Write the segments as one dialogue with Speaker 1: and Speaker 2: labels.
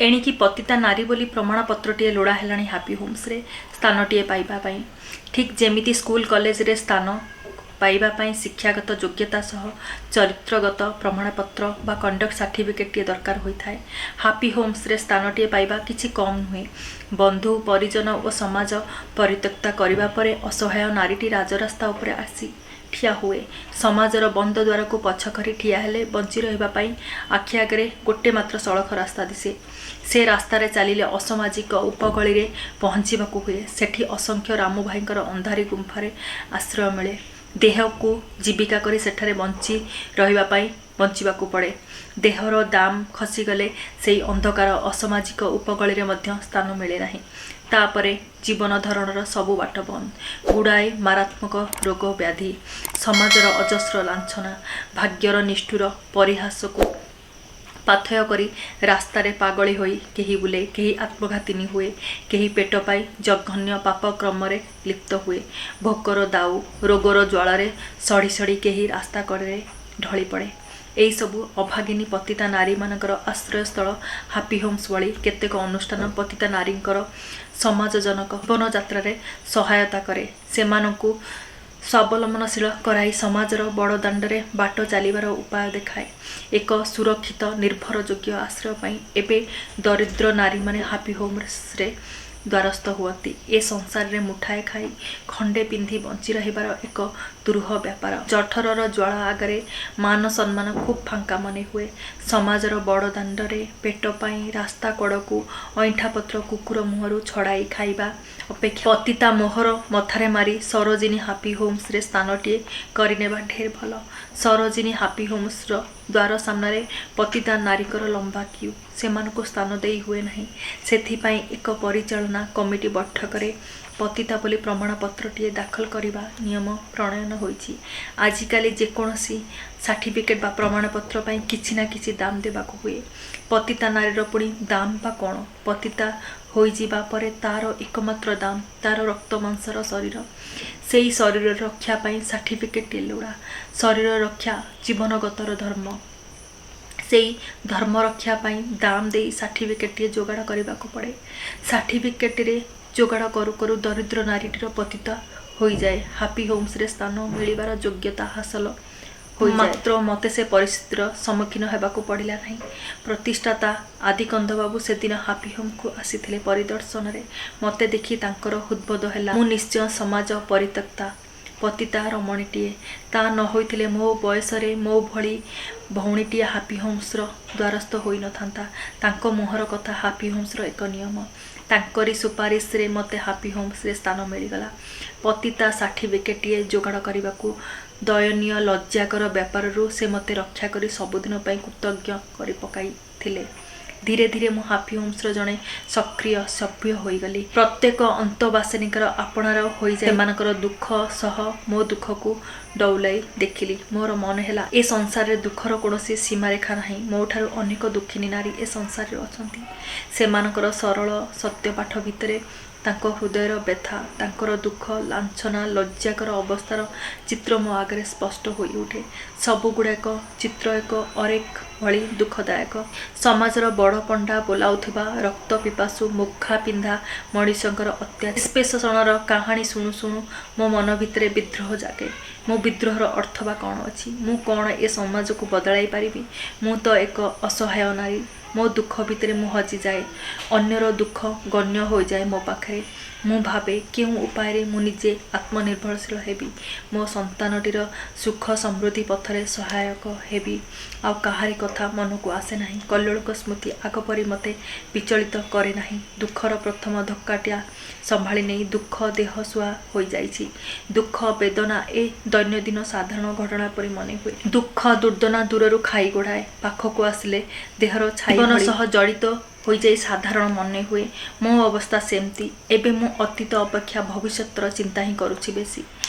Speaker 1: ଏଣିକି ପତିତା ନାରୀ ବୋଲି ପ୍ରମାଣପତ୍ରଟିଏ ଲୋଡ଼ା ହେଲାଣି ହାପି ହୋମ୍ସରେ ସ୍ଥାନଟିଏ ପାଇବା ପାଇଁ। ଠିକ୍ ଯେମିତି ସ୍କୁଲ କଲେଜରେ ସ୍ଥାନ ପାଇବା ପାଇଁ ଶିକ୍ଷାଗତ ଯୋଗ୍ୟତା ସହ ଚରିତ୍ରଗତ ପ୍ରମାଣପତ୍ର ବା କଣ୍ଡକ୍ଟ ସାର୍ଟିଫିକେଟ୍ଟିଏ ଦରକାର ହୋଇଥାଏ, ହାପି ହୋମ୍ସରେ ସ୍ଥାନଟିଏ ପାଇବା କିଛି କମ୍ ନୁହେଁ। ବନ୍ଧୁ, ପରିଜନ ଓ ସମାଜ ପରିତ୍ୟକ୍ତା କରିବା ପରେ ଅସହାୟ ନାରୀଟି ରାଜରାସ୍ତା ଉପରେ ଆସି ଠିଆ ହୁଏ। ସମାଜର ବନ୍ଦ ଦ୍ୱାରକୁ ପଛ କରି ଠିଆ ହେଲେ ବଞ୍ଚି ରହିବା ପାଇଁ ଆଖି ଆଗରେ ଗୋଟେ ମାତ୍ର ସଳଖ ରାସ୍ତା ଦିଶେ। ସେ ରାସ୍ତାରେ ଚାଲିଲେ ଅସାମାଜିକ ଉପଗଳିରେ ପହଞ୍ଚିବାକୁ ହୁଏ। ସେଠି ଅସଂଖ୍ୟ ରାମୁଭାଇଙ୍କର ଅନ୍ଧାରି ଗୁମ୍ଫାରେ ଆଶ୍ରୟ ମିଳେ। ଦେହକୁ ଜୀବିକା କରି ସେଠାରେ ବଞ୍ଚି ରହିବା ପାଇଁ ବଞ୍ଚିବାକୁ ପଡ଼େ। ଦେହର ଦାମ ଖସିଗଲେ ସେଇ ଅନ୍ଧକାର ଅସାମାଜିକ ଉପଗଳିରେ ମଧ୍ୟ ସ୍ଥାନ ମିଳେ ନାହିଁ। ତା'ପରେ ଜୀବନ ଧରଣର ସବୁ ବାଟ ବନ୍ଦ। ଗୁଡ଼ାଏ ମାରାତ୍ମକ ରୋଗ ବ୍ୟାଧି, ସମାଜର ଅଜସ୍ର ଲାଞ୍ଛନା, ଭାଗ୍ୟର ନିଷ୍ଠୁର ପରିହାସକୁ ପାଥେୟ କରି ରାସ୍ତାରେ ପାଗଳୀ ହୋଇ କେହି ବୁଲେ, କେହି ଆତ୍ମଘାତିନୀ ହୁଏ, କେହି ପେଟ ପାଇଁ ଜଘନ୍ୟ ପାପକର୍ମରେ ଲିପ୍ତ ହୁଏ। ଭୋକର ଦାଉ, ରୋଗର ଜ୍ୱାଳାରେ ସଢ଼ି ସଢ଼ି କେହି ରାସ୍ତା କଡ଼ରେ ଢଳି ପଡ଼େ। ଏଇସବୁ ଅଭାଗିନୀ ପତିତା ନାରୀମାନଙ୍କର ଆଶ୍ରୟସ୍ଥଳ ହାପି ହୋମ୍ସ ଭଳି କେତେକ ଅନୁଷ୍ଠାନ ପତିତା ନାରୀଙ୍କର ସମାଜଜନକ ଜୀବନଯାତ୍ରାରେ ସହାୟତା କରେ। ସେମାନଙ୍କୁ ସ୍ୱାବଲମ୍ବନଶୀଳ କରାଇ ସମାଜର ବଡ଼ଦାଣ୍ଡରେ ବାଟ ଚାଲିବାର ଉପାୟ ଦେଖାଏ। ଏକ ସୁରକ୍ଷିତ, ନିର୍ଭରଯୋଗ୍ୟ ଆଶ୍ରୟ ପାଇଁ ଏବେ ଦରିଦ୍ର ନାରୀମାନେ ହାପି ହୋମ୍ସରେ ଦ୍ୱାରସ୍ଥ ହୁଅନ୍ତି। ଏ ସଂସାରରେ ମୁଠାଏ ଖାଇ ଖଣ୍ଡେ ପିନ୍ଧି ବଞ୍ଚି ରହିବାର ଏକ ଦୁରୂହ ବ୍ୟାପାର। ଜଠରର ଜ୍ୱାଳା ଆଗରେ ମାନ ସମ୍ମାନ ଖୁବ୍ ଫାଙ୍କା ମନେହୁଏ। ସମାଜର ବଡ଼ଦାଣ୍ଡରେ ପେଟ ପାଇଁ ରାସ୍ତା କଡ଼କୁ ଅଇଁଠାପତ୍ର କୁକୁର ମୁହଁରୁ ଛଡ଼ାଇ ଖାଇବା ଅପେକ୍ଷା ପତିତା ମୋହର ମଥାରେ ମାରି ସରୋଜିନୀ ହାପି ହୋମ୍ସରେ ସ୍ଥାନଟିଏ କରିନେବା ଢେର ଭଲ। ସରୋଜିନୀ ହାପି ହୋମ୍ସର ଦ୍ୱାର ସାମ୍ନାରେ ପତିତା ନାରୀଙ୍କର ଲମ୍ବା କ୍ୟୁ। ସେମାନଙ୍କୁ ସ୍ଥାନ ଦେଇ ହୁଏ ନାହିଁ। ସେଥିପାଇଁ ଏକ ପରିଚାଳନା କମିଟି ବୈଠକରେ ପତିତା ବୋଲି ପ୍ରମାଣପତ୍ରଟିଏ ଦାଖଲ କରିବା ନିୟମ ପ୍ରଣୟନ ହୋଇଛି। ଆଜିକାଲି ଯେକୌଣସି ସାର୍ଟିଫିକେଟ୍ ବା ପ୍ରମାଣପତ୍ର ପାଇଁ କିଛି ନା କିଛି ଦାମ ଦେବାକୁ ହୁଏ। ପତିତା ନାରୀର ପୁଣି ଦାମ ବା କ'ଣ? ପତିତା ହୋଇଯିବା ପରେ ତା'ର ଏକମାତ୍ର ଦାମ ତା'ର ରକ୍ତମାଂସର ଶରୀର। ସେଇ ଶରୀରର ରକ୍ଷା ପାଇଁ ସାର୍ଟିଫିକେଟ୍ଟିଏ ଲୋଡ଼ା। ଶରୀର ରକ୍ଷା ଜୀବନଗତର ଧର୍ମ। ସେଇ ଧର୍ମ ରକ୍ଷା ପାଇଁ ଦାମ ଦେଇ ସାର୍ଟିଫିକେଟ୍ଟିଏ ଯୋଗାଡ଼ କରିବାକୁ ପଡ଼େ। ସାର୍ଟିଫିକେଟ୍ଟିଏ ଯୋଗାଡ଼ କରୁ କରୁ ଦରିଦ୍ର ନାରୀଟିର ପତିତା ହୋଇଯାଏ। ହାପି ହୋମ୍ସରେ ସ୍ଥାନ ମିଳିବାର ଯୋଗ୍ୟତା ହାସଲ ହୋଇଯାଏ। ମାତ୍ର ମୋତେ ସେ ପରିସ୍ଥିତିର ସମ୍ମୁଖୀନ ହେବାକୁ ପଡ଼ିଲା ନାହିଁ। ପ୍ରତିଷ୍ଠାତା ଆଦିକନ୍ଦବାବୁ ସେଦିନ ହାପି ହୋମ୍କୁ ଆସିଥିଲେ ପରିଦର୍ଶନରେ। ମୋତେ ଦେଖି ତାଙ୍କର ହୃଦ୍ବୋଧ ହେଲା, ମୁଁ ନିଶ୍ଚୟ ସମାଜ ପରିତ୍ୟକ୍ତା ପତିତା ରମଣୀଟିଏ। ତା ନ ହୋଇଥିଲେ ମୋ ବୟସରେ ମୋ ଭଳି ଭଉଣୀଟିଏ ହାପି ହୋମ୍ସର ଦ୍ୱାରସ୍ଥ ହୋଇନଥାନ୍ତା। ତାଙ୍କ ମୁହଁର କଥା ହାପି ହୋମ୍ସର ଏକ ନିୟମ। ତାଙ୍କରି ସୁପାରିଶରେ ମୋତେ ହାପି ହୋମ୍ସରେ ସ୍ଥାନ ମିଳିଗଲା। ପତିତା ସାର୍ଟିଫିକେଟ୍ଟିଏ ଯୋଗାଡ଼ କରିବାକୁ ଦୟନୀୟ ଲଜ୍ଜାକର ବ୍ୟାପାରରୁ ସେ ମୋତେ ରକ୍ଷା କରି ସବୁଦିନ ପାଇଁ କୃତଜ୍ଞ କରି ପକାଇଥିଲେ। ଧୀରେ ଧୀରେ ମୁଁ ହାପି ହୋମ୍ସର ଜଣେ ସକ୍ରିୟ ସଭ୍ୟ ହୋଇଗଲି। ପ୍ରତ୍ୟେକ ଅନ୍ତବାସିନୀଙ୍କର ଆପଣାର ହୋଇଯାଇ ସେମାନଙ୍କର ଦୁଃଖ ସହ ମୋ ଦୁଃଖକୁ ଡଉଲାଇ ଦେଖିଲି। ମୋର ମନେ ହେଲା, ଏ ସଂସାରରେ ଦୁଃଖର କୌଣସି ସୀମାରେଖା ନାହିଁ। ମୋଠାରୁ ଅନେକ ଦୁଃଖିନୀ ନାରୀ ଏ ସଂସାରରେ ଅଛନ୍ତି। ସେମାନଙ୍କର ସରଳ ସତ୍ୟପାଠ ଭିତରେ ତାଙ୍କ ହୃଦୟର ବ୍ୟଥା, ତାଙ୍କର ଦୁଃଖ, ଲାଞ୍ଛନା, ଲଜ୍ଜାକର ଅବସ୍ଥାର ଚିତ୍ର ମୋ ଆଗରେ ସ୍ପଷ୍ଟ ହୋଇଉଠେ। ସବୁଗୁଡ଼ାକ ଚିତ୍ର ଏକ ଅରେକ ଭଳି ଦୁଃଖଦାୟକ। ସମାଜର ବଡ଼ ପଣ୍ଡା ବୋଲାଉଥିବା ରକ୍ତପିପାସୁ ମୁଖାପିନ୍ଧା ମଣିଷଙ୍କର ଅତ୍ୟାଚାର, ନିଷ୍ପେଷଣର କାହାଣୀ ଶୁଣୁ ଶୁଣୁ ମୋ ମନ ଭିତରେ ବିଦ୍ରୋହ ଜାଗେ। ମୋ ବିଦ୍ରୋହର ଅର୍ଥ ବା କ'ଣ ଅଛି? ମୁଁ କ'ଣ ଏ ସମାଜକୁ ବଦଳାଇ ପାରିବି? ମୁଁ ତ ଏକ ଅସହାୟ ନାରୀ। ମୋ ଦୁଃଖ ଭିତରେ ମୁଁ ହଜିଯାଏ। ଅନ୍ୟର ଦୁଃଖ ଗଣ୍ୟ ହୋଇଯାଏ ମୋ ପାଖରେ। ମୁଁ ଭାବେ, କେଉଁ ଉପାୟରେ ମୁଁ ନିଜେ ଆତ୍ମନିର୍ଭରଶୀଳ ହେବି, ମୋ ସନ୍ତାନଟିର ସୁଖ ସମୃଦ୍ଧି ପଥରେ ସହାୟକ ହେବି। ଆଉ କାହାରି କଥା ମନକୁ ଆସେ ନାହିଁ। କଲ୍ଲୋଳଙ୍କ ସ୍ମୃତି ଆଗପରି ମୋତେ ବିଚଳିତ କରେ ନାହିଁ। ଦୁଃଖର ପ୍ରଥମ ଧକ୍କାଟା ସମ୍ଭାଳି ନେଇ ଦୁଃଖ ଦେହସୁହା ହୋଇଯାଇଛି। ଦୁଃଖ ବେଦନା ଏ ଦୈନନ୍ଦିନ ସାଧାରଣ ଘଟଣା ପରି ମନେହୁଏ। ଦୁଃଖ ଦୁର୍ଦ୍ଦନା ଦୂରରୁ ଖାଇ ଗୋଡ଼ାଏ। ପାଖକୁ ଆସିଲେ ଦେହର ଛାଇ ଜୀବନ ସହ ଜଡ଼ିତ ହୋଇଯାଇ ସାଧାରଣ ମନେହୁଏ। ମୋ ଅବସ୍ଥା ସେମିତି। ଏବେ ମୁଁ ଅତୀତ ଅପେକ୍ଷା ଭବିଷ୍ୟତର ଚିନ୍ତା ହିଁ କରୁଛି ବେଶୀ।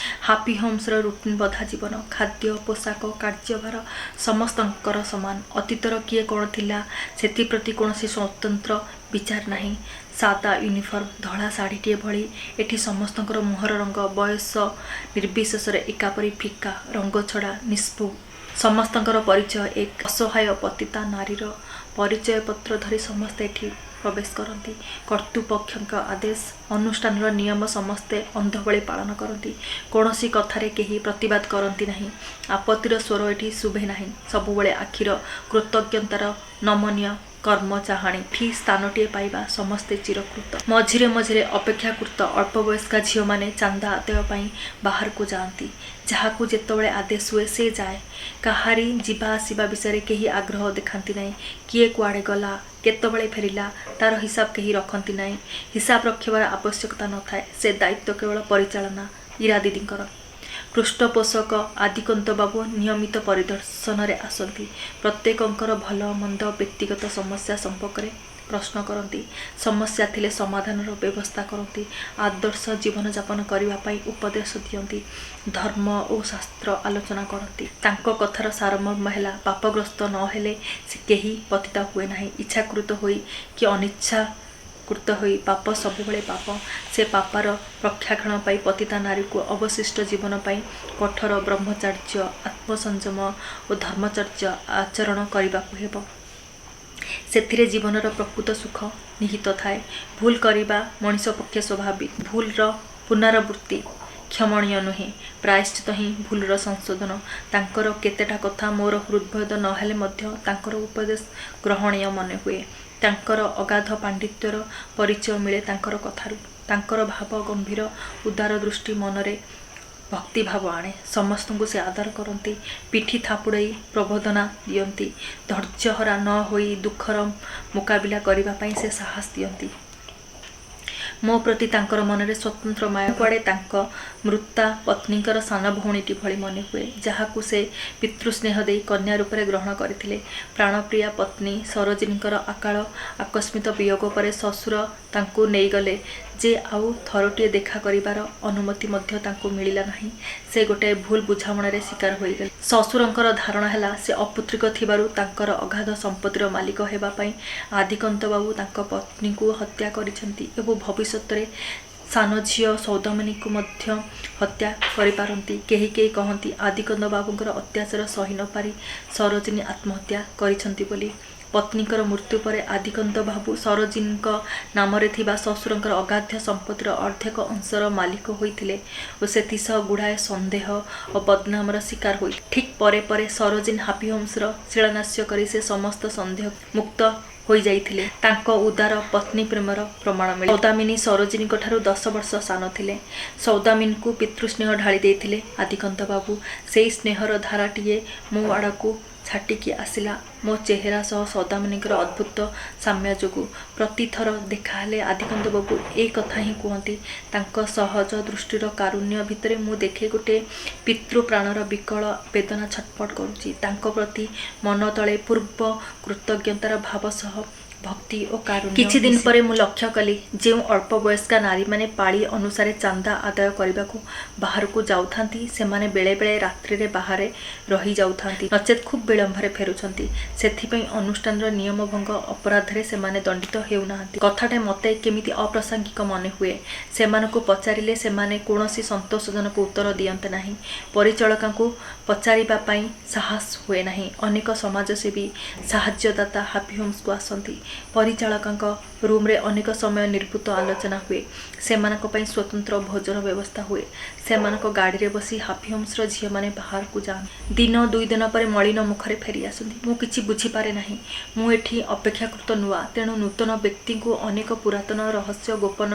Speaker 1: ହାପି ହୋମ୍ସର ରୁଟିନ୍ ବନ୍ଧା ଜୀବନ। ଖାଦ୍ୟ, ପୋଷାକ, କାର୍ଯ୍ୟଭାର ସମସ୍ତଙ୍କର ସମାନ। ଅତୀତର କିଏ କ'ଣ ଥିଲା, ସେଥିପ୍ରତି କୌଣସି ସ୍ୱତନ୍ତ୍ର ବିଚାର ନାହିଁ। ସାଦା ୟୁନିଫର୍ମ, ଧଳା ଶାଢ଼ିଟିଏ ଭଳି ଏଠି ସମସ୍ତଙ୍କର ମୁହଁର ରଙ୍ଗ ବୟସ ନିର୍ବିଶେଷରେ ଏକାପରି ଫିକା, ରଙ୍ଗଛଡ଼ା, ନିଷ୍ପ୍ରଭ। ସମସ୍ତଙ୍କର ପରିଚୟ ଏକ। ଅସହାୟ ପତିତା ନାରୀର ପରିଚୟପତ୍ର ଧରି ସମସ୍ତେ ଏଠି ପ୍ରବେଶ କରନ୍ତି। କର୍ତ୍ତୃପକ୍ଷଙ୍କ ଆଦେଶ, ଅନୁଷ୍ଠାନର ନିୟମ ସମସ୍ତେ ଅନ୍ଧ ଭଳି ପାଳନ କରନ୍ତି। କୌଣସି କଥାରେ କେହି ପ୍ରତିବାଦ କରନ୍ତି ନାହିଁ। ଆପତ୍ତିର ସ୍ୱର ଏଠି ଶୁଭେ ନାହିଁ। ସବୁବେଳେ ଆଖିର କୃତଜ୍ଞତାର ନମନୀୟ କର୍ମ ଚାହାଣି। ଏଠି ସ୍ଥାନଟିଏ ପାଇବା ସମସ୍ତେ ଚିରକୃତ। ମଝିରେ ମଝିରେ ଅପେକ୍ଷାକୃତ ଅଳ୍ପବୟସ୍କା ଝିଅମାନେ ଚାନ୍ଦା ଆଦାୟ ପାଇଁ ବାହାରକୁ ଯାଆନ୍ତି। ଯାହାକୁ ଯେତେବେଳେ ଆଦେଶ ହୁଏ, ସେ ଯାଏ। କାହାରି ଯିବା ଆସିବା ବିଷୟରେ କେହି ଆଗ୍ରହ ଦେଖାନ୍ତି ନାହିଁ। କିଏ କୁଆଡ଼େ ଗଲା, କେତେବେଳେ ଫେରିଲା, ତା'ର ହିସାବ କେହି ରଖନ୍ତି ନାହିଁ। ହିସାବ ରଖିବାର ଆବଶ୍ୟକତା ନ ଥାଏ। ସେ ଦାୟିତ୍ୱ କେବଳ ପରିଚାଳନା ଇରା ଦିଦିଙ୍କର। ପୃଷ୍ଠପୋଷକ ଆଦିକନ୍ଦବାବୁ ନିୟମିତ ପରିଦର୍ଶନରେ ଆସନ୍ତି। ପ୍ରତ୍ୟେକଙ୍କର ଭଲ ମନ୍ଦ, ବ୍ୟକ୍ତିଗତ ସମସ୍ୟା ସମ୍ପର୍କରେ ପ୍ରଶ୍ନ କରନ୍ତି। ସମସ୍ୟା ଥିଲେ ସମାଧାନର ବ୍ୟବସ୍ଥା କରନ୍ତି। ଆଦର୍ଶ ଜୀବନଯାପନ କରିବା ପାଇଁ ଉପଦେଶ ଦିଅନ୍ତି। ଧର୍ମ ଓ ଶାସ୍ତ୍ର ଆଲୋଚନା କରନ୍ତି। ତାଙ୍କ କଥାର ସାରମର୍ମ ହେଲା, ପାପଗ୍ରସ୍ତ ନ ହେଲେ କେହି ପତିତା ହୁଏ ନାହିଁ। ଇଚ୍ଛାକୃତ ହୋଇ କି ଅନିଚ୍ଛାକୃତ ହୋଇ ପାପ ସବୁବେଳେ ପାପ। ସେ ପାପର ପ୍ରକ୍ଷାଳନ ପାଇଁ ପତିତା ନାରୀକୁ ଅବଶିଷ୍ଟ ଜୀବନ ପାଇଁ କଠୋର ବ୍ରହ୍ମଚର୍ଯ୍ୟ, ଆତ୍ମସଂଯମ ଓ ଧର୍ମଚର୍ଯ୍ୟ ଆଚରଣ କରିବାକୁ ହେବ। ସେଥିରେ ଜୀବନର ପ୍ରକୃତ ସୁଖ ନିହିତ ଥାଏ। ଭୁଲ କରିବା ମଣିଷ ପକ୍ଷେ ସ୍ୱାଭାବିକ। ଭୁଲର ପୁନରାବୃତ୍ତି କ୍ଷମଣୀୟ ନୁହେଁ। ପ୍ରାୟଶ୍ଚିତ୍ତ ହିଁ ଭୁଲର ସଂଶୋଧନ। ତାଙ୍କର କେତେଟା କଥା ମୋର ହୃଦବୋଧ ନ ହେଲେ ମଧ୍ୟ ତାଙ୍କର ଉପଦେଶ ଗ୍ରହଣୀୟ ମନେହୁଏ। ତାଙ୍କର ଅଗାଧ ପାଣ୍ଡିତ୍ୟର ପରିଚୟ ମିଳେ ତାଙ୍କର କଥାରୁ। ତାଙ୍କର ଭାବ ଗମ୍ଭୀର ଉଦାର ଦୃଷ୍ଟି ମନରେ ଭକ୍ତିଭାବ ଆଣେ। ସମସ୍ତଙ୍କୁ ସେ ଆଦର କରନ୍ତି। ପିଠି ଥାପୁଡ଼ାଇ ପ୍ରବୋଧନା ଦିଅନ୍ତି। ଧୈର୍ଯ୍ୟହରା ନ ହୋଇ ଦୁଃଖର ମୁକାବିଲା କରିବା ପାଇଁ ସେ ସାହସ ଦିଅନ୍ତି। ମୋ ପ୍ରତି ତାଙ୍କର ମନରେ ସ୍ୱତନ୍ତ୍ର ମାୟା। କୁଆଡ଼େ ତାଙ୍କ ମୃତା ପତ୍ନୀଙ୍କର ସାନ ଭଉଣୀଟି ଭଳି ମନେହୁଏ, ଯାହାକୁ ସେ ପିତୃସ୍ନେହ ଦେଇ କନ୍ୟା ରୂପରେ ଗ୍ରହଣ କରିଥିଲେ। ପ୍ରାଣପ୍ରିୟା ପତ୍ନୀ ସରୋଜିନୀଙ୍କର ଅକାଳ ଆକସ୍ମିକ ବିୟୋଗ ପରେ ଶ୍ୱଶୁର ତାଙ୍କୁ ନେଇଗଲେ ଯେ ଆଉ ଥରଟିଏ ଦେଖା କରିବାର ଅନୁମତି ମଧ୍ୟ ତାଙ୍କୁ ମିଳିଲା ନାହିଁ। ସେ ଗୋଟାଏ ଭୁଲ ବୁଝାମଣାରେ ଶିକାର ହୋଇଗଲେ। ଶ୍ୱଶୁରଙ୍କର ଧାରଣା ହେଲା, ସେ ଅପୁତ୍ରିକ ଥିବାରୁ ତାଙ୍କର ଅଗାଧ ସମ୍ପତ୍ତିର ମାଲିକ ହେବା ପାଇଁ ଆଦିକନ୍ଦବାବୁ ତାଙ୍କ ପତ୍ନୀଙ୍କୁ ହତ୍ୟା କରିଛନ୍ତି ଏବଂ ଭବିଷ୍ୟତରେ ସାନ ଝିଅ ସୌଦାମିନୀକୁ ମଧ୍ୟ ହତ୍ୟା କରିପାରନ୍ତି। କେହି କେହି କହନ୍ତି, ଆଦିକନ୍ଦବାବୁଙ୍କର ଅତ୍ୟାଚାର ସହି ନ ପାରି ସରୋଜିନୀ ଆତ୍ମହତ୍ୟା କରିଛନ୍ତି ବୋଲି। ପତ୍ନୀଙ୍କର ମୃତ୍ୟୁ ପରେ ଆଦିକନ୍ଦବାବୁ ସରୋଜିନୀଙ୍କ ନାମରେ ଥିବା ଶ୍ୱଶୁରଙ୍କର ଅଗାଧ ସମ୍ପତ୍ତିର ଅର୍ଦ୍ଧେକ ଅଂଶର ମାଲିକ ହୋଇଥିଲେ ଓ ସେଥିସହ ଗୁଡ଼ାଏ ସନ୍ଦେହ ଓ ବଦନାମର ଶିକାର ହୋଇଥିଲେ। ଠିକ୍ ପରେ ପରେ ସରୋଜିନୀ ହାପି ହୋମ୍ସର ଶିଳାନ୍ୟାସ କରି ସେ ସମସ୍ତ ସନ୍ଦେହ ମୁକ୍ତ ହୋଇଯାଇଥିଲେ। ତାଙ୍କ ଉଦାର ପତ୍ନୀପ୍ରେମର ପ୍ରମାଣ ମିଳେ। ସୌଦାମିନୀ ସରୋଜିନୀଙ୍କଠାରୁ 10 ବର୍ଷ ସାନ ଥିଲେ। ସୌଦାମିନୀକୁ ପିତୃସ୍ନେହ ଢାଳି ଦେଇଥିଲେ ଆଦିକନ୍ଦବାବୁ। ସେଇ ସ୍ନେହର ଧାରାଟିଏ ମୋ ଆଡ଼କୁ ଛାଟିକି ଆସିଲା ମୋ ଚେହେରା ସହ ସୌଦାମିନୀଙ୍କର ଅଦ୍ଭୁତ ସାମ୍ୟ ଯୋଗୁଁ। ପ୍ରତିଥର ଦେଖାହେଲେ ଆଦିକନ୍ଦବାବୁ ଏଇ କଥା ହିଁ କୁହନ୍ତି। ତାଙ୍କ ସହଜ ଦୃଷ୍ଟିର କାରୁଣ୍ୟ ଭିତରେ ମୁଁ ଦେଖେ ଗୋଟିଏ ପିତୃପ୍ରାଣର ବିକଳ ବେଦନା ଛଟପଟ କରୁଛି। ତାଙ୍କ ପ୍ରତି ମନତଳେ ପୂର୍ବ କୃତଜ୍ଞତାର ଭାବ ସହ ଭକ୍ତି ଓ କାରୁଣ୍ୟ। କିଛିଦିନ ପରେ ମୁଁ ଲକ୍ଷ୍ୟ କଲି, ଯେଉଁ ଅଳ୍ପବୟସ୍କା ନାରୀମାନେ ପାଳି ଅନୁସାରେ ଚାନ୍ଦା ଆଦାୟ କରିବାକୁ ବାହାରକୁ ଯାଉଥାନ୍ତି, ସେମାନେ ବେଳେବେଳେ ରାତ୍ରିରେ ବାହାରେ ରହି ଯାଉଥାନ୍ତି, ନଚେତ୍ ଖୁବ୍ ବିଳମ୍ବରେ ଫେରୁଛନ୍ତି। ସେଥିପାଇଁ ଅନୁଷ୍ଠାନର ନିୟମଭଙ୍ଗ ଅପରାଧରେ ସେମାନେ ଦଣ୍ଡିତ ହେଉନାହାନ୍ତି। କଥାଟା ମୋତେ କେମିତି ଅପ୍ରାସଙ୍ଗିକ ମନେହୁଏ। ସେମାନଙ୍କୁ ପଚାରିଲେ ସେମାନେ କୌଣସି ସନ୍ତୋଷଜନକ ଉତ୍ତର ଦିଅନ୍ତି ନାହିଁ। ପରିଚାଳିକାଙ୍କୁ ପଚାରିବା ପାଇଁ ସାହସ ହୁଏ ନାହିଁ। ଅନେକ ସମାଜସେବୀ, ସାହାଯ୍ୟଦାତା ହାପି ହୋମ୍ସକୁ ଆସନ୍ତି। ପରିଚାଳିକାଙ୍କ ରୁମ୍ରେ ଅନେକ ସମୟ ନିଭୃତ ଆଲୋଚନା ହୁଏ। ସେମାନଙ୍କ ପାଇଁ ସ୍ୱତନ୍ତ୍ର ଭୋଜନ ବ୍ୟବସ୍ଥା ହୁଏ। ସେମାନଙ୍କ ଗାଡ଼ିରେ ବସି ହାପି ହୋମ୍ସର ଝିଅମାନେ ବାହାରକୁ ଯାଆନ୍ତି। ଦିନ ଦୁଇଦିନ ପରେ ମଳିନ ମୁଖରେ ଫେରି ଆସନ୍ତି। ମୁଁ କିଛି ବୁଝିପାରେ ନାହିଁ। ମୁଁ ଏଠି ଅପେକ୍ଷାକୃତ ନୂଆ। ତେଣୁ ନୂତନ ବ୍ୟକ୍ତିଙ୍କୁ ଅନେକ ପୁରାତନ ରହସ୍ୟ ଗୋପନ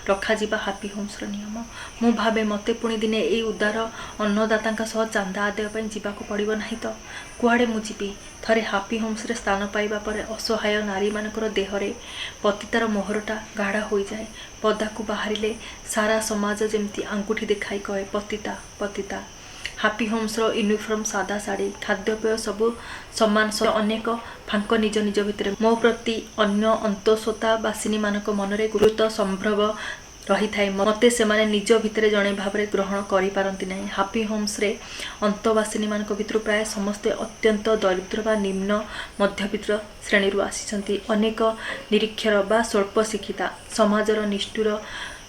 Speaker 1: ରଖାଯିବା ହାପି ହୋମ୍ସର ନିୟମ। ମୁଁ ଭାବେ, ମୋତେ ପୁଣି ଦିନେ ଏଇ ଉଦାର ଅନ୍ନଦାତାଙ୍କ ସହ ଚାନ୍ଦା ଆଦାୟ ପାଇଁ ଯିବାକୁ ପଡ଼ିବ ନାହିଁ ତ? କୁଆଡ଼େ ମୁଁ ଯିବି? ଥରେ ହାପି ହୋମ୍ସରେ ସ୍ଥାନ ପାଇବା ପରେ ଅସହାୟ ନାରୀମାନଙ୍କର ଦେହରେ ପତିତାର ମୋହରଟା ଗାଢ଼ ହୋଇଯାଏ। ପଦାକୁ ବାହାରିଲେ ସାରା ସମାଜ ଯେମିତି ଆଙ୍ଗୁଠି ଦେଖାଇ କହେ, ପତିତା, ପତିତା। ହାପି ହୋମ୍ସର ୟୁନିଫର୍ମ, ସାଦା ଶାଢ଼ୀ, ଖାଦ୍ୟପେୟ ସବୁ ସମାନ। ଅନେକ ଫାଙ୍କ ନିଜ ନିଜ ଭିତରେ। ମୋ ପ୍ରତି ଅନ୍ୟ ଅନ୍ତଃସତ୍ତ୍ୱାବାସିନୀମାନଙ୍କ ମନରେ ଗୁରୁତ୍ୱ ସମ୍ଭ୍ରମ ରହିଥାଏ। ମୋତେ ସେମାନେ ନିଜ ଭିତରେ ଜଣେ ଭାବରେ ଗ୍ରହଣ କରିପାରନ୍ତି ନାହିଁ। ହାପି ହୋମ୍ସରେ ଅନ୍ତବାସିନୀମାନଙ୍କ ଭିତରୁ ପ୍ରାୟ ସମସ୍ତେ ଅତ୍ୟନ୍ତ ଦରିଦ୍ର ବା ନିମ୍ନ ମଧ୍ୟବିତ୍ତ ଶ୍ରେଣୀରୁ ଆସିଛନ୍ତି। ଅନେକ ନିରକ୍ଷର ବା ସ୍ୱଳ୍ପ ଶିକ୍ଷିତା। ସମାଜର ନିଷ୍ଠୁର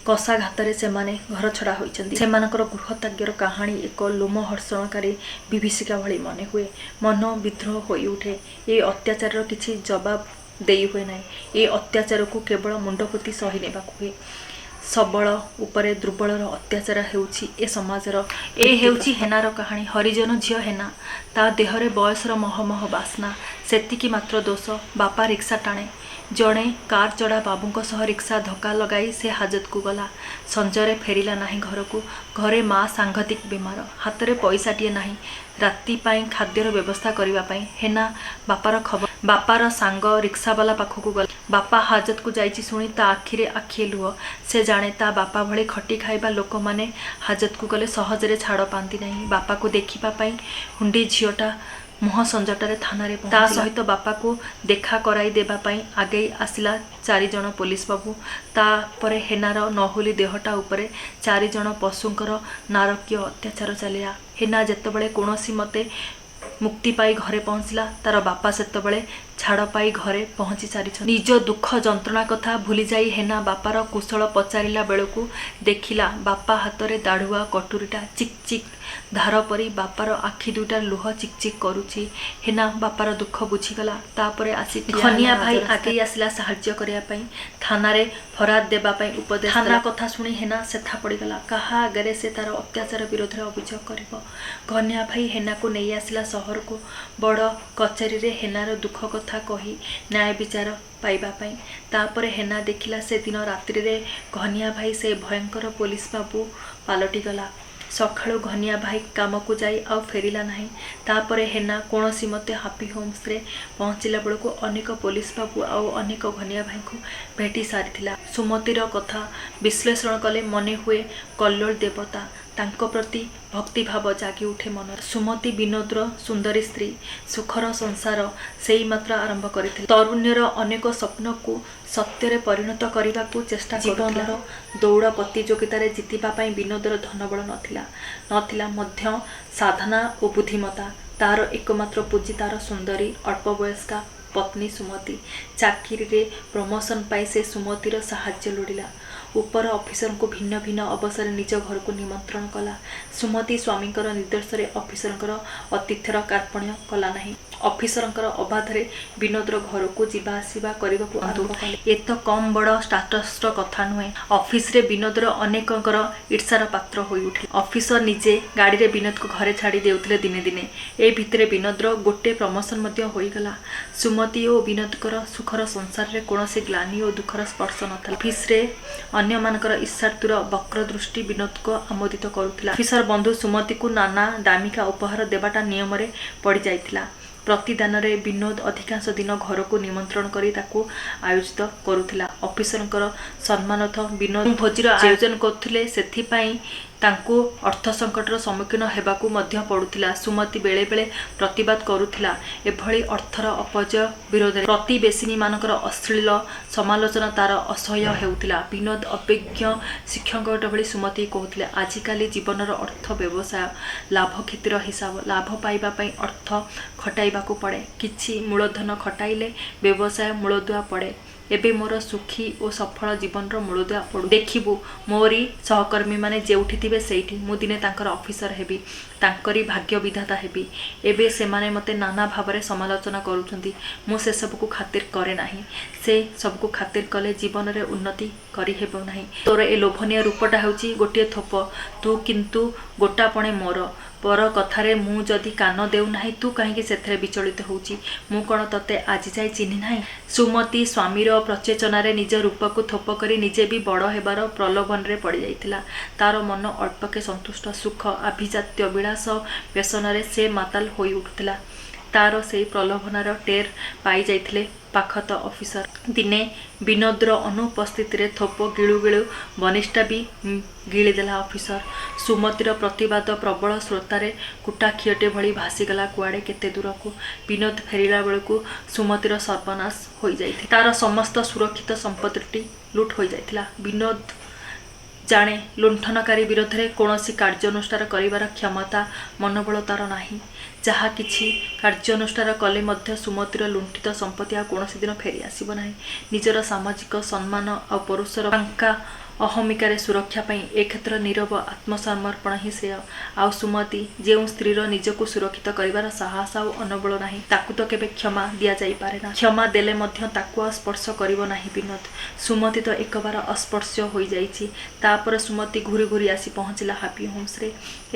Speaker 1: କଷାଘାତରେ ସେମାନେ ଘରଛଡ଼ା ହୋଇଛନ୍ତି। ସେମାନଙ୍କର ଗୃହତ୍ୟାଗର କାହାଣୀ ଏକ ଲୋମହର୍ଷଣକାରୀ ବିଭୀଷିକା ଭଳି ମନେହୁଏ। ମନ ବିଦ୍ରୋହ ହୋଇଉଠେ। ଏ ଅତ୍ୟାଚାରର କିଛି ଜବାବ ଦେଇହୁଏ ନାହିଁ। ଏ ଅତ୍ୟାଚାରକୁ କେବଳ ମୁଣ୍ଡପୋତି ସହି ନେବାକୁ ହୁଏ। ସବଳ ଉପରେ ଦୁର୍ବଳର ଅତ୍ୟାଚାର ହେଉଛି ଏ ସମାଜର। ଏ ହେଉଛି ହେନାର କାହାଣୀ। ହରିଜନ ଝିଅ ହେନା। ତା ଦେହରେ ବୟସର ମହମହ ବାସ୍ନା। ସେତିକି ମାତ୍ର ଦୋଷ। ବାପା ରିକ୍ସା ଟାଣେ। ଜଣେ କାରଚଢ଼ା ବାବୁଙ୍କ ସହ ରିକ୍ସା ଧକ୍କା ଲଗାଇ ସେ ହାଜତକୁ ଗଲା। ସଞ୍ଜରେ ଫେରିଲା ନାହିଁ ଘରକୁ। ଘରେ ମା ସାଙ୍ଘାତିକ ବେମାର। ହାତରେ ପଇସାଟିଏ ନାହିଁ ରାତି ପାଇଁ ଖାଦ୍ୟର ବ୍ୟବସ୍ଥା କରିବା ପାଇଁ। ହେନା ବାପାର ସାଙ୍ଗ ରିକ୍ସାବାଲା ପାଖକୁ ଗଲା। ବାପା ହାଜତକୁ ଯାଇଛି ଶୁଣି ତା ଆଖିରେ ଆଖିଏ ଲୁହ। ସେ ଜାଣେ, ତା ବାପା ଭଳି ଖଟି ଖାଇବା ଲୋକମାନେ ହାଜତକୁ ଗଲେ ସହଜରେ ଛାଡ଼ ପାଆନ୍ତି ନାହିଁ। ବାପାକୁ ଦେଖିବା ପାଇଁ ହୁଣ୍ଡି ଝିଅଟା ମୁହଁ ସଞ୍ଜଟାରେ ଥାନାରେ ପହଞ୍ଚିଲା। ତା ସହିତ ବାପାକୁ ଦେଖା କରାଇ ଦେବା ପାଇଁ ଆଗେଇ ଆସିଲା ଚାରିଜଣ ପୋଲିସ ବାବୁ। ତା ପରେ ହେନାର ନହୁଲି ଦେହଟା ଉପରେ ଚାରିଜଣ ପଶୁଙ୍କର ନାରକୀୟ ଅତ୍ୟାଚାର ଚାଲିଲା। ହେନା ଯେତେବେଳେ କୌଣସିମତେ ମୁକ୍ତି ପାଇ ଘରେ ପହଞ୍ଚିଲା, ତାର ବାପା ସେତେବେଳେ ଛାଡ଼ ପାଇ ଘରେ ପହଞ୍ଚି ସାରିଛନ୍ତି। ନିଜ ଦୁଃଖ ଯନ୍ତ୍ରଣା କଥା ଭୁଲିଯାଇ ହେନା ବାପାର କୁଶଳ ପଚାରିଲା ବେଳକୁ ଦେଖିଲା, ବାପା ହାତରେ ଦାଢ଼ୁଆ କଟୁରୀଟା ଚିକ୍ ଚିକ୍ ଧାର ପରି ବାପାର ଆଖି ଦୁଇଟାରେ ଲୁହ ଚିକ୍ ଚିକ୍ କରୁଛି। ହେନା ବାପାର ଦୁଃଖ ବୁଝିଗଲା। ତାପରେ ଆସି ଘନିଆ ଭାଇ ଆଗେଇ ଆସିଲା ସାହାଯ୍ୟ କରିବା ପାଇଁ। ଥାନାରେ ଫରିଆଦ ଦେବା ପାଇଁ ଉପଦେଶ। ଥାନା କଥା ଶୁଣି ହେନା ଶେଥା ପଡ଼ିଗଲା। କାହା ଆଗରେ ସେ ତାର ଅତ୍ୟାଚାର ବିରୋଧରେ ଅଭିଯୋଗ କରିବ? ଘନିଆ ଭାଇ ହେନାକୁ ନେଇ ଆସିଲା ସହରକୁ, ବଡ଼ କଚେରୀରେ ହେନାର ଦୁଃଖ କଥା କହି ନ୍ୟାୟ ବିଚାର ପାଇବା ପାଇଁ। ତାପରେ ହେନା ଦେଖିଲା, ସେଦିନ ରାତ୍ରିରେ ଘନିଆ ଭାଇ ସେ ଭୟଙ୍କର ପୋଲିସ ବାବୁ ପାଲଟିଗଲା। ସକାଳୁ ଘନିଆ ଭାଇ କାମକୁ ଯାଇ ଆଉ ଫେରିଲା ନାହିଁ। ତାପରେ ହେନା କୌଣସିମତେ ହାପି ହୋମ୍ସରେ ପହଞ୍ଚିଲା ବେଳକୁ ଅନେକ ପୋଲିସ ବାବୁ ଆଉ ଅନେକ ଘନିଆ ଭାଇଙ୍କୁ ଭେଟି ସାରିଥିଲା। ସୁମତିର କଥା ବିଶ୍ଳେଷଣ କଲେ ମନେହୁଏ କଲ୍ଲୋଳ ଦେବତା। ତାଙ୍କ ପ୍ରତି ଭକ୍ତିଭାବ ଜାଗିଉଠେ ମନରେ। ସୁମତି ବିନୋଦର ସୁନ୍ଦରୀ ସ୍ତ୍ରୀ। ସୁଖର ସଂସାର ସେଇମାତ୍ର ଆରମ୍ଭ କରିଥିଲା। ତାରୁଣ୍ୟର ଅନେକ ସ୍ୱପ୍ନକୁ ସତ୍ୟରେ ପରିଣତ କରିବାକୁ ଚେଷ୍ଟା ଜୀବନର ଦୌଡ଼ ପ୍ରତିଯୋଗିତାରେ ଜିତିବା ପାଇଁ ବିନୋଦର ଧନବଳ ନ ଥିଲା। ନ ଥିଲା ମଧ୍ୟ ସାଧନା ଓ ବୁଦ୍ଧିମତ୍ତା। ତାର ଏକମାତ୍ର ପୁଞ୍ଜି ତାର ସୁନ୍ଦରୀ ଅଳ୍ପବୟସ୍କା ପତ୍ନୀ ସୁମତି। ଚାକିରିରେ ପ୍ରମୋଶନ ପାଇଁ ସେ ସୁମତିର ସାହାଯ୍ୟ ଲୋଡ଼ିଲା। ଉପର ଅଫିସରଙ୍କୁ ଭିନ୍ନ ଭିନ୍ନ ଅବସରରେ ନିଜ ଘରକୁ ନିମନ୍ତ୍ରଣ କଲା। ସୁମତି ସ୍ୱାମୀଙ୍କର ନିର୍ଦ୍ଦେଶରେ ଅଫିସରଙ୍କର ଆତିଥ୍ୟର କାର୍ପଣ୍ୟ କଲା ନାହିଁ। ଅଫିସରଙ୍କର ଅବାଧରେ ବିନୋଦର ଘରକୁ ଯିବା ଆସିବା କରିବାକୁ ଆରମ୍ଭ କଲେ। ଏ ତ କମ୍ ବଡ଼ ଷ୍ଟାଟସର କଥା ନୁହେଁ। ଅଫିସରେ ବିନୋଦର ଅନେକଙ୍କର ଈର୍ଷାର ପାତ୍ର ହୋଇଉଠିଲା। ଅଫିସର ନିଜେ ଗାଡ଼ିରେ ବିନୋଦକୁ ଘରେ ଛାଡ଼ି ଦେଉଥିଲେ ଦିନେ ଦିନେ। ଏ ଭିତରେ ବିନୋଦର ଗୋଟେ ପ୍ରମୋଶନ ମଧ୍ୟ ହୋଇଗଲା। ସୁମତି ଓ ବିନୋଦଙ୍କର ସୁଖର ସଂସାରରେ କୌଣସି ଗ୍ଳାନି ଓ ଦୁଃଖର ସ୍ପର୍ଶ ନ ଥିଲା। ଅଫିସରେ ଅନ୍ୟମାନଙ୍କର ଈର୍ଷାତୁର ବକ୍ରଦୃଷ୍ଟି ବିନୋଦକୁ ଆମୋଦିତ କରୁଥିଲା। ଅଫିସର ବନ୍ଧୁ ସୁମତିକୁ ନାନା ଦାମିକା ଉପହାର ଦେବାଟା ନିୟମରେ ପଡ଼ିଯାଇଥିଲା। ପ୍ରତିଦାନରେ ବିନୋଦ ଅଧିକାଂଶ ଦିନ ଘରକୁ ନିମନ୍ତ୍ରଣ କରି ତାକୁ ଆୟୋଜିତ କରୁଥିଲା। ଅଫିସରଙ୍କର ସମ୍ମାନାର୍ଥ ବିନୋଦ ଯେଉଁ ଭୋଜିର ଆୟୋଜନ କରୁଥିଲେ, ସେଥିପାଇଁ ତାଙ୍କୁ ଅର୍ଥସଙ୍କଟର ସମ୍ମୁଖୀନ ହେବାକୁ ମଧ୍ୟ ପଡ଼ୁଥିଲା। ସୁମତି ବେଳେ ବେଳେ ପ୍ରତିବାଦ କରୁଥିଲା ଏଭଳି ଅର୍ଥର ଅପବ୍ୟୟ ବିରୋଧରେ। ପ୍ରତିବେଶିନୀମାନଙ୍କର ଅଶ୍ଳୀଳ ସମାଲୋଚନା ତାର ଅସହ୍ୟ ହେଉଥିଲା। ବିନୋଦ ଅଭିଜ୍ଞ ଶିକ୍ଷକଙ୍କ ଭଳି ସୁମତିକୁ କହୁଥିଲେ, "ଆଜିକାଲି ଜୀବନର ଅର୍ଥ ବ୍ୟବସାୟ। ଲାଭ କ୍ଷତିର ହିସାବ। ଲାଭ ପାଇବା ପାଇଁ ଅର୍ଥ ଖଟାଇବାକୁ ପଡ଼େ। କିଛି ମୂଳଧନ ଖଟାଇଲେ ବ୍ୟବସାୟର ମୂଳଦୁଆ ପଡ଼େ। ଏବେ ମୋର ସୁଖୀ ଓ ସଫଳ ଜୀବନର ମୂଳଦୁଆ ପଡ଼ୁ। ଦେଖିବୁ, ମୋରି ସହକର୍ମୀମାନେ ଯେଉଁଠି ଥିବେ, ସେଇଠି ମୁଁ ଦିନେ ତାଙ୍କର ଅଫିସର ହେବି, ତାଙ୍କରି ଭାଗ୍ୟବିଧାତା ହେବି। ଏବେ ସେମାନେ ମୋତେ ନାନା ଭାବରେ ସମାଲୋଚନା କରୁଛନ୍ତି। ମୁଁ ସେ ସବୁକୁ ଖାତିର କରେ ନାହିଁ। ସେ ସବୁକୁ ଖାତିର କଲେ ଜୀବନରେ ଉନ୍ନତି କରିହେବ ନାହିଁ। ତୋର ଏ ଲୋଭନୀୟ ରୂପଟା ହେଉଛି ଗୋଟିଏ ଥୋପ। ତୁ କିନ୍ତୁ ଗୋଟାପଣେ ମୋର। ପର କଥାରେ ମୁଁ ଯଦି କାନ ଦେଉନାହିଁ, ତୁ କାହିଁକି ସେଥିରେ ବିଚଳିତ ହେଉଛୁ? ମୁଁ କ'ଣ ତୋତେ ଆଜିଯାଏ ଚିହ୍ନି ନାହିଁ? ସୁମତି ସ୍ୱାମୀର ପ୍ରରୋଚନାରେ ନିଜ ରୂପକୁ ଥୋପ କରି ନିଜେ ବି ବଡ଼ ହେବାର ପ୍ରଲୋଭନରେ ପଡ଼ିଯାଇଥିଲା। ତାର ମନ ଅଳ୍ପକେ ସନ୍ତୁଷ୍ଟ। ସୁଖ, ଆଭିଜାତ୍ୟ, ବିଳାସ ବ୍ୟସନରେ ସେ ମାତାଲ ହୋଇଉଠୁଥିଲା। ତାର ସେଇ ପ୍ରଲୋଭନର ଟେର୍ ପାଇଯାଇଥିଲେ ପାଖତ ଅଫିସର। ଦିନେ ବିନୋଦର ଅନୁପସ୍ଥିତିରେ ଥୋପ ଗିଳୁ ଗିଳୁ ବନିସଟା ବି ଗିଳିଦେଲା ଅଫିସର। ସୁମତିର ପ୍ରତିବାଦ ପ୍ରବଳ ସ୍ରୋତରେ କୁଟାଖିଏଟେ ଭଳି ଭାସିଗଲା କୁଆଡ଼େ କେତେ ଦୂରକୁ। ବିନୋଦ ଫେରିଲା ବେଳକୁ ସୁମତିର ସର୍ବନାଶ ହୋଇଯାଇଥିଲା। ତାର ସମସ୍ତ ସୁରକ୍ଷିତ ସମ୍ପତ୍ତିଟି ଲୁଟ୍ ହୋଇଯାଇଥିଲା। ବିନୋଦ ଜାଣେ, ଲୁଣ୍ଠନକାରୀ ବିରୋଧରେ କୌଣସି କାର୍ଯ୍ୟାନୁଷ୍ଠାନ କରିବାର କ୍ଷମତା, ମନୋବଳ ତାର ନାହିଁ। ଯାହା କିଛି କାର୍ଯ୍ୟାନୁଷ୍ଠାନ କଲେ ମଧ୍ୟ ସୁମତିର ଲୁଣ୍ଠିତ ସମ୍ପତ୍ତି ଆଉ କୌଣସି ଦିନ ଫେରି ଆସିବ ନାହିଁ। ନିଜର ସାମାଜିକ ସମ୍ମାନ ଆଉ ପୌରୁଷର ଫାଙ୍କା ଅହମିକାରେ ସୁରକ୍ଷା ପାଇଁ ଏ କ୍ଷେତ୍ରରେ ନୀରବ ଆତ୍ମସମର୍ପଣ ହିଁ ଶ୍ରେୟ। ଆଉ ସୁମତି, ଯେଉଁ ସ୍ତ୍ରୀର ନିଜକୁ ସୁରକ୍ଷିତ କରିବାର ସାହସ ଆଉ ମନୋବଳ ନାହିଁ, ତାକୁ ତ କେବେ କ୍ଷମା ଦିଆଯାଇପାରେନା। କ୍ଷମା ଦେଲେ ମଧ୍ୟ ତାକୁ ଆଉ ସ୍ପର୍ଶ କରିବ ନାହିଁ ବିନୋଦ। ସୁମତି ତ ଏକବାର ଅସ୍ପର୍ଶ୍ୟ ହୋଇଯାଇଛି। ତାପରେ ସୁମତି ଘୂରି ଘୂରି ଆସି ପହଞ୍ଚିଲା ହାପି ହୋମ୍ସରେ।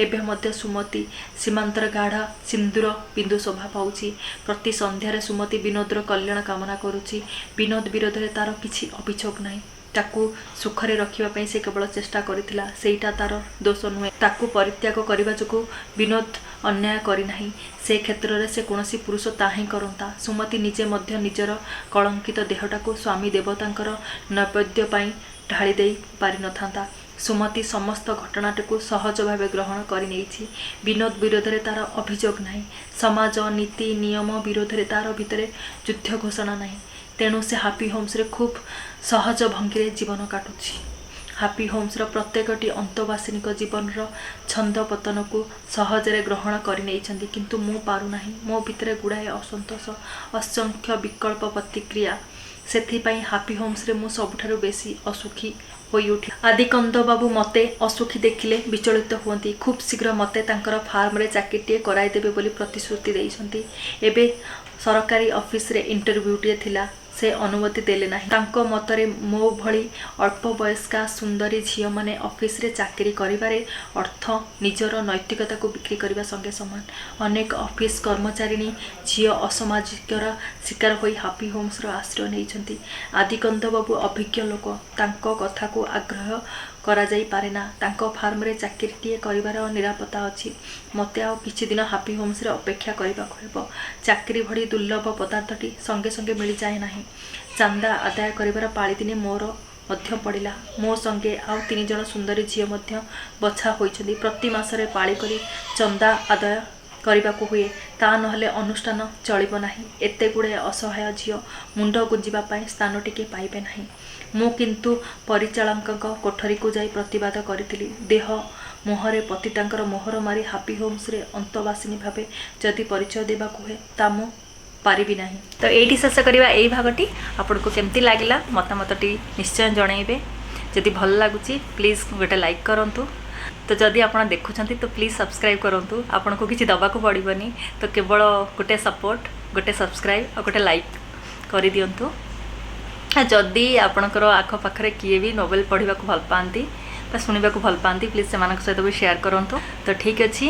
Speaker 1: ଏବେ ମଧ୍ୟ ସୁମତି ସୀମାନ୍ତର ଗାଢ଼ ସିନ୍ଦୁର ବିନ୍ଦୁ ଶୋଭା ପାଉଛି। ପ୍ରତି ସନ୍ଧ୍ୟାରେ ସୁମତି ବିନୋଦର କଲ୍ୟାଣ କାମନା କରୁଛି। ବିନୋଦ ବିରୋଧରେ ତାର କିଛି ଅଭିଯୋଗ ନାହିଁ। ତାକୁ ସୁଖରେ ରଖିବା ପାଇଁ ସେ କେବଳ ଚେଷ୍ଟା କରିଥିଲା। ସେଇଟା ତାର ଦୋଷ ନୁହେଁ। ତାକୁ ପରିତ୍ୟାଗ କରିବା ଯୋଗୁଁ ବିନୋଦ ଅନ୍ୟାୟ କରିନାହିଁ। ସେ କ୍ଷେତ୍ରରେ ଯେ କୌଣସି ପୁରୁଷ ତାହାହିଁ କରନ୍ତା। ସୁମତି ନିଜେ ମଧ୍ୟ ନିଜର କଳଙ୍କିତ ଦେହଟାକୁ ସ୍ୱାମୀ ଦେବତାଙ୍କର ନୈବେଦ୍ୟ ପାଇଁ ଢାଳିଦେଇ ପାରିନଥାନ୍ତା। ସୁମତି ସମସ୍ତ ଘଟଣାଟିକୁ ସହଜ ଭାବେ ଗ୍ରହଣ କରିନେଇଛି। ବିନୋଦ ବିରୋଧରେ ତାର ଅଭିଯୋଗ ନାହିଁ। ସମାଜ, ନୀତି, ନିୟମ ବିରୋଧରେ ତାର ଭିତରେ ଯୁଦ୍ଧ ଘୋଷଣା ନାହିଁ। ତେଣୁ ସେ ହାପି ହୋମ୍ସରେ ଖୁବ୍ ସହଜ ଭଙ୍ଗୀରେ ଜୀବନ କାଟୁଛି। ହାପି ହୋମ୍ସର ପ୍ରତ୍ୟେକଟି ଅନ୍ତବାସିନୀଙ୍କ ଜୀବନର ଛନ୍ଦପତନକୁ ସହଜରେ ଗ୍ରହଣ କରିନେଇଛନ୍ତି। କିନ୍ତୁ ମୁଁ ପାରୁନାହିଁ। ମୋ ଭିତରେ ଗୁଡ଼ାଏ ଅସନ୍ତୋଷ, ଅସଂଖ୍ୟ ବିକଳ୍ପ ପ୍ରତିକ୍ରିୟା। ସେଥିପାଇଁ ହାପି ହୋମ୍ସରେ ମୁଁ ସବୁଠାରୁ ବେଶୀ ଅସୁଖୀ ହୋଇଉଠିଲି। ଆଦିକନ୍ଦବାବୁ ମୋତେ ଅସୁଖୀ ଦେଖିଲେ ବିଚଳିତ ହୁଅନ୍ତି। ଖୁବ୍ ଶୀଘ୍ର ମୋତେ ତାଙ୍କର ଫାର୍ମରେ ଚାକିରିଟିଏ କରାଇଦେବେ ବୋଲି ପ୍ରତିଶ୍ରୁତି ଦେଇଛନ୍ତି। ଏବେ ସରକାରୀ ଅଫିସରେ ଇଣ୍ଟରଭ୍ୟୁଟିଏ ଥିଲା। ସେ ଅନୁମତି ଦେଲେ ନାହିଁ। ତାଙ୍କ ମତରେ ମୋ ଭଳି ଅଳ୍ପବୟସ୍କା ସୁନ୍ଦରୀ ଝିଅମାନେ ଅଫିସରେ ଚାକିରି କରିବାର ଅର୍ଥ ନିଜର ନୈତିକତାକୁ ବିକ୍ରି କରିବା ସଙ୍ଗେ ସମାନ। ଅନେକ ଅଫିସ କର୍ମଚାରିଣୀ ଝିଅ ଅସାମାଜିକତାର ଶିକାର ହୋଇ ହାପି ହୋମ୍ସର ଆଶ୍ରୟ ନେଇଛନ୍ତି। ଆଦିକନ୍ଦବାବୁ ଅଭିଜ୍ଞ ଲୋକ। ତାଙ୍କ କଥାକୁ ଅଗ୍ରାହ୍ୟ କରାଯାଇପାରେନା। ତାଙ୍କ ଫାର୍ମରେ ଚାକିରିଟିଏ କରିବାର ନିରାପତ୍ତା ଅଛି। ମୋତେ ଆଉ କିଛିଦିନ ହାପି ହୋମ୍ସରେ ଅପେକ୍ଷା କରିବାକୁ ହେବ। ଚାକିରି ଭଳି ଦୁର୍ଲଭ ପଦାର୍ଥଟି ସଙ୍ଗେ ସଙ୍ଗେ ମିଳିଯାଏ ନାହିଁ। ଚାନ୍ଦା ଆଦାୟ କରିବାର ପାଳି ଦିନେ ମୋର ମଧ୍ୟ ପଡ଼ିଲା। ମୋ ସଙ୍ଗେ ଆଉ ତିନିଜଣ ସୁନ୍ଦରୀ ଝିଅ ମଧ୍ୟ ବଛା ହୋଇଛନ୍ତି। ପ୍ରତି ମାସରେ ପାଳି କରି ଚନ୍ଦା ଆଦାୟ କରିବାକୁ ହୁଏ। ତା ନହେଲେ ଅନୁଷ୍ଠାନ ଚଳିବ ନାହିଁ। ଏତେଗୁଡ଼ାଏ ଅସହାୟ ଝିଅ ମୁଣ୍ଡ ଗୁଞ୍ଜିବା ପାଇଁ ସ୍ଥାନ ଟିକିଏ ପାଇବେ ନାହିଁ। ମୁଁ କିନ୍ତୁ ପରିଚାଳକଙ୍କ କୋଠରିକୁ ଯାଇ ପ୍ରତିବାଦ କରିଥିଲି। ଦେହ ମୁହଁରେ ପତିତାଙ୍କର ମୋହର ମାରି ହାପି ହୋମ୍ସରେ ଅନ୍ତବାସିନୀ ଭାବେ ଯଦି ପରିଚୟ ଦେବାକୁ ହୁଏ, ତା ମୁଁ ପାରିବି ନାହିଁ।
Speaker 2: ତ ଏଇଠି ଶେଷ କରିବା ଏଇ ଭାଗଟି। ଆପଣଙ୍କୁ କେମିତି ଲାଗିଲା, ମତାମତଟି ନିଶ୍ଚୟ ଜଣାଇବେ। ଯଦି ଭଲ ଲାଗୁଛି, ପ୍ଲିଜ୍ ଗୋଟେ ଲାଇକ୍ କରନ୍ତୁ। ତ ଯଦି ଆପଣ ଦେଖୁଛନ୍ତି, ତ ପ୍ଲିଜ୍ ସବସ୍କ୍ରାଇବ୍ କରନ୍ତୁ। ଆପଣଙ୍କୁ କିଛି ଦେବାକୁ ପଡ଼ିବନି। ତ କେବଳ ଗୋଟେ ସପୋର୍ଟ, ଗୋଟେ ସବସ୍କ୍ରାଇବ୍ ଆଉ ଗୋଟେ ଲାଇକ୍ କରିଦିଅନ୍ତୁ। ଆଉ ଯଦି ଆପଣଙ୍କର ଆଖପାଖରେ କିଏ ବି ନୋଭେଲ୍ ପଢ଼ିବାକୁ ଭଲ ପାଆନ୍ତି ବା ଶୁଣିବାକୁ ଭଲ ପାଆନ୍ତି, ପ୍ଲିଜ୍ ସେମାନଙ୍କ ସହିତ ବି ସେୟାର କରନ୍ତୁ। ତ ଠିକ୍ ଅଛି,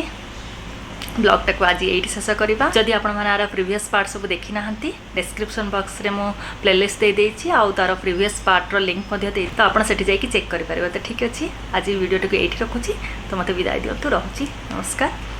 Speaker 2: ବ୍ଲଗ୍ଟାକୁ ଆଜି ଏଇଠି ଶେଷ କରିବା। ଯଦି ଆପଣମାନେ ଆର ପ୍ରିଭିୟସ୍ ପାର୍ଟ ସବୁ ଦେଖିନାହାନ୍ତି, ଡେସ୍କ୍ରିପସନ୍ ବକ୍ସରେ ମୁଁ ପ୍ଲେଲିଷ୍ଟ ଦେଇଦେଇଛି ଆଉ ତାର ପ୍ରିଭିୟସ୍ ପାର୍ଟର ଲିଙ୍କ୍ ମଧ୍ୟ ଦେଇ, ତ ଆପଣ ସେଠି ଯାଇକି ଚେକ୍ କରିପାରିବେ। ତ ଠିକ୍ ଅଛି, ଆଜି ଭିଡ଼ିଓଟିକୁ ଏଇଠି ରଖୁଛି। ତ ମୋତେ ବିଦାୟ ଦିଅନ୍ତୁ। ରହୁଛି, ନମସ୍କାର।